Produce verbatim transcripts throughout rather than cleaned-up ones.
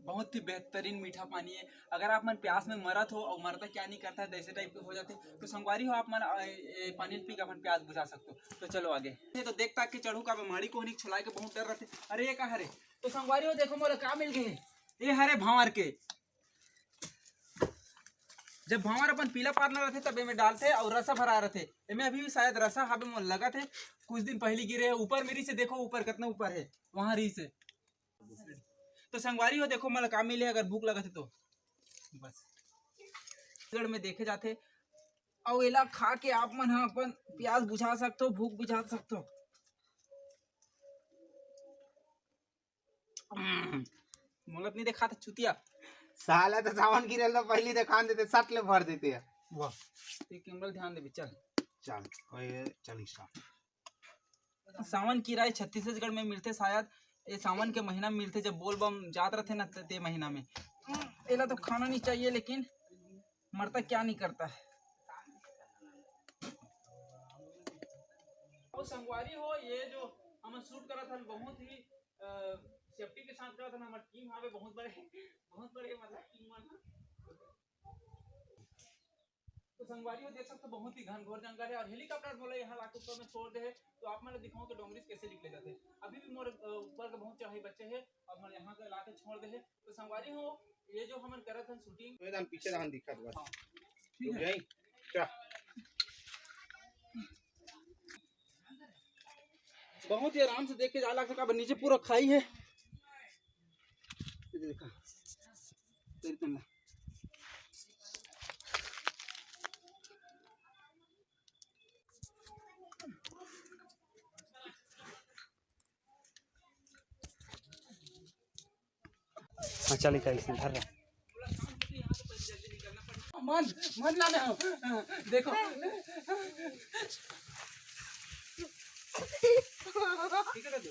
बहुत ही बेहतरीन मीठा पानी है। अगर आप मन प्यास में मरत हो और मरता क्या नहीं करता है, ऐसे टाइप के हो जाते, तो संगवारी हो, आप मन, अ, ए पानी ल पी के अपन प्यास बुझा सकते हो। तो चलो आगे। ये तो देख ताक के चढ़ू का, माड़ी कोहनी छोलाए के बहुत डर रहते। अरे ये का हरे? तो संगवारी हो, देखो मोला का मिल गए। ये हरे भांवर के। जब भांवर अपन पीला पारना रहते, तब एमे डालते और रसा भरा रहते। एमे अभी भी शायद रसा हवे, मोला लगत है कुछ दिन पहली गिरे है। ऊपर मेरी से देखो, ऊपर कितना ऊपर है, वहां रही से। तो संगवारी हो, देखो मोला का मिले, अगर भूख लगत है तो। बस छत्तीसगढ़ में देखे जाथे, अउ एला खा के आप मन ह अपन प्यास बुझा सकथो, भूख बुझा सकथो। हम्म, मोला तो नहीं देखा था चुतिया। साला तो सावन गिरे ल तो पहली देखान देते, सट ले भर देते हैं। वाह, ये कैमरा ध्यान देबे, चल। चल, ओए, चल इंस्टा। सावन किरा छत्तीसगढ़ में मिलथे शायद, ये सावन के महीना में मिलथे, जब बोलबम जात रहथे ना, ते महीना में। हम्म, एला तो खाना नहीं चाहिए, लेकिन मरता क्या नहीं करता है। वो संगवारी हो, ये जो हम शूट करत हन, बहुत ही सेफ्टी के साथ करत हन। हमार टीम हवे बहुत बड़े, बहुत बड़े, मतलब, टीम मन ह। तो संगवारी हो, देख सकते हो, बहुत ही घनघोर जंगल है और हेलीकॉप्टर मोला यहाँ लाके ऊपर में छोड़ दे है। तो आप मन ला दिखाऊं कि डोंगरी से कैसे निकले जाते हैं। अभी भी मोर, अ, ऊपर के बहुत चढ़ाई बचे है और मोर यहाँ के लाके छोड़ दे है। तो संगवारी हो, ये जो हमन करत हन शूटिंग, ये दान पीछे दान दिखत बस। हाँ। ठीक रुक है। जाई। क्या? बहुत ही आराम से देख के जा लगता, काबर नीचे पूरा खाई है। ये देखा, तेरी तंदा। हाँ, चल, इधर, इधर रह। मन, मन लाने हो। देखो। ठीक है, कर दो।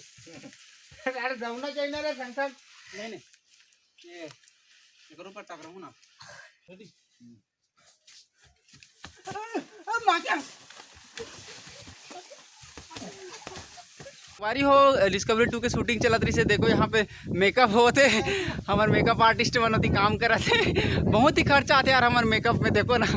अरे, दौड़ना चाहिए ना रे, संग संग। नहीं, नहीं। ये, एकरो पर टकराऊं ना। संगवारी हो, डिस्कवरी टू के शूटिंग चलत रहिसे। देखो, यहाँ पे मेकअप होत हे, हमर मेकअप आर्टिस्ट मन ओती काम करत हे। बहुत ही खर्चा आथे यार हमर मेकअप में, देखो ना।